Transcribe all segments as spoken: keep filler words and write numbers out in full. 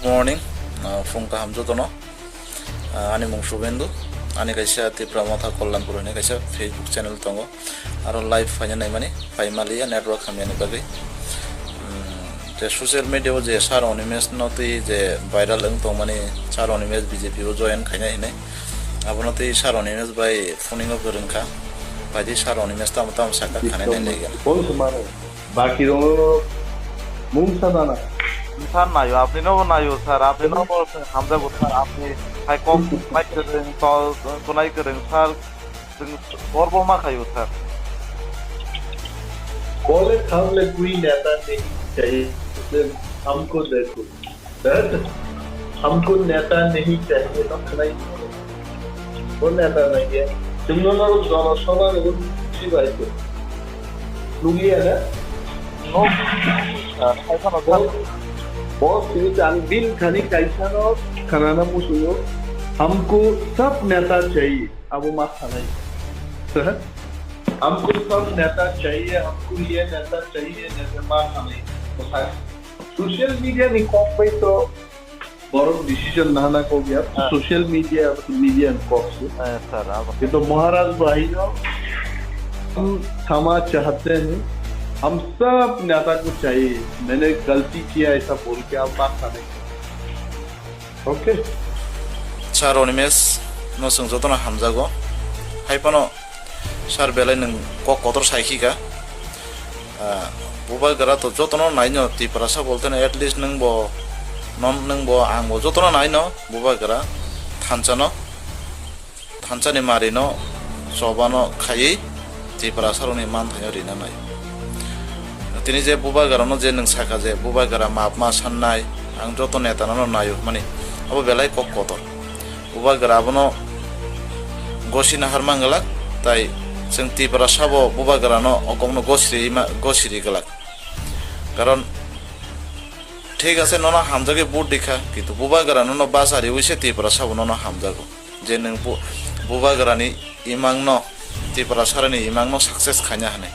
Morning, ah, phung kaham jotono. Ah, ani mung Subendu, ani kaisa Tipra Motha Kollanpur hwnwi kaisa Facebook channel tongo. Aro live phaina naimani, phaimaliya network hamyani bagwi. Hmm, je social media o je Sir Animesh no twi je viral wng tongmani, Sir Animesh B J P o join khaina hinwi. Abono twi Sir Animesh bai phoningo kwrwngkha. Bai twi Sir Animesh tamo tamo sakha khanai nai laigana. Baki rong mung sana na. Sir nayo, apni no nayo sir, apni no hamjago sir, apni hai kok nai kwrwng, tol, kunai kwrwng sir, chwng gorbo ma khayo sir. Bole thamle koi neta nahi chahiye, hamko dekho. Dad, hamko neta nahi chahiye, no khwlai. Bo neta nahi. Chwngno norok jono soba rwgo si bai ko. Nukliya na? No. Ah, hai khano. Bo, bo sini chan bin khani kaisa no khanana musungo. Hamko sab neta chahiye. Abo ma khanai. Sir? Hamko sab neta chahiye, hamko ye neta chahiye, neta ma khanai. Social media ni kok bai to borok decision nahana kok ya. Ah. Social media, media ni kok se. Eh, sir, abo. Kintu Maharaj bhai no, hum khama chahte hain, hum sab neta ko chahiye. Maine galti kiya, aisa bol ke aap baat kar rahe hain. Okay. Sir Animesh no chwng jotono hamjago. Hai phano Sir, belai nwng kok kotor sai khi kha. Ah, bubagra to jotono naino, Tiprasa bolteno at least nwng bo, non, nwng bo, ang bo jotono naino bubagra thansa no, thansa ni mari no, choba no khaiwi Tiprasa rokni manthaino rina nai. Tini je bubagra no je nwng sakha je bubagra map ma sannai, ang joto neta no naio hwnmani, abo belai kok kotor. Bubagra abono gosi nahar manglak, tai chwng Tiprasa bo bubagra no okokno gosi ri ma, gosi ri glak. Karon thik ase nono hamjagwi vote rikha, kintu bubagra nono bachariwi se Tiprasa bo nono hamjago. Je nwng bu-, bubagra ni imang no, Tiprasa ni imang no success khaina hwnwi.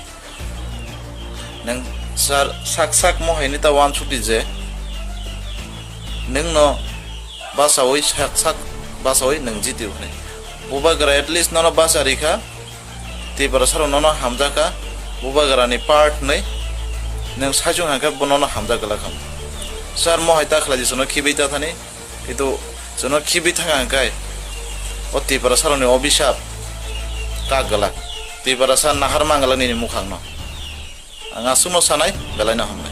Nwng sir, sak sak mo haini ta uansukdi je nwng no bachawi sak sak bachawi nwng jitio hwnwi. Bubagra at least nono bacha rikha, Tiprasa rok nono hamjakha, bubagra ni part hwnwi nwng saichung hangkhe bo nono hamjak glak ham. Sir mo hai ta khlai di, chwngno khibi ta thani. Kintu chwngno khibi thang ang kai, o Tiprasa rokni obisap kak glak. Tiprasa nahar mang glak nini mukhang no. Ang aswkno sanai, belai no hamno.